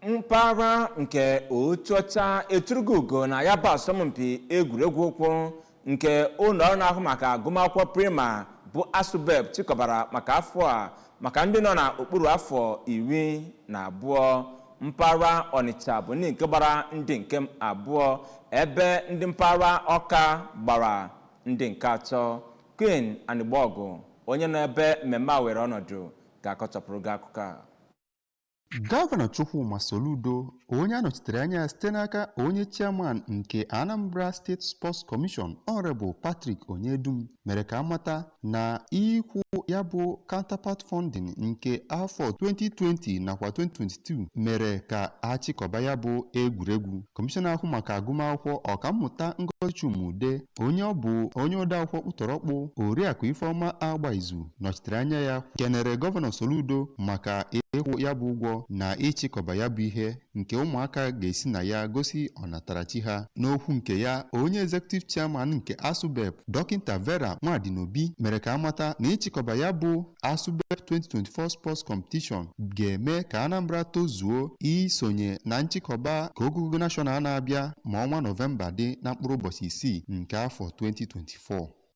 Mpaghara nke Otuọcha eturugo ugo na ya bụ asọmpi egwuregwu ụkwụ nke ụlọ ọrụ na-ahụ maka agụmakwụkwọ prima bụ ASUBEB chịkọbara maka afọ a maka ndị nọ n'okpuru afọ 12. Mpaghara Ọnịcha bụ ndị nke gbara ndị nke abụọ, ebe ndị mpaghara Ọka gbara ndị nke atọ. Queen Anịgbọgụ, onye nọ ebe mmemme a were ọnọdụ, ga-akọtọpụrụ gị akụkọ a. Gọvanọ Chukwuma Soludo, onye a nọchitere anya ya site n'aka onye chairman nke Anambra State Sports Commission, Honorable Patrick Onyedum, mere ka amata na ịkwụ ya bụ counterpart funding nke afọ 2020 nakwa 2022 mere ka achịkọba ya bụ egwuregwu. Kọmishọna ahụ maka agụmakwụkwọ, Ọkammụta Ngozi Chuma-Udeh, onye ọ bụ onye odeakwụkwọ kpụtọrọkpụ Oriakụ Ifeọma Agbaizu nọchitere anya ya, kenere Gọvanọ Soludo maka ịkwụ ya bụ ụgwọ na ịchịkọba ya bụ ihe nke ụmụaka ga-esi na ya gosi ọnatarachi ha. N'okwu nke ya, onye executive chairman nke ASUBEB, Dọkịta Vera Nwadinobi, mere ka amata na ịchịkọba ya bụ ASUBEB 2024 Sports Competition ga-eme ka Anambra tozuo isonye na nchịkọba ka ogogo national na-abịa ma ọnwa Nọvemba dị na mkpụrụ ụbọchị 6 nke afọ 2024.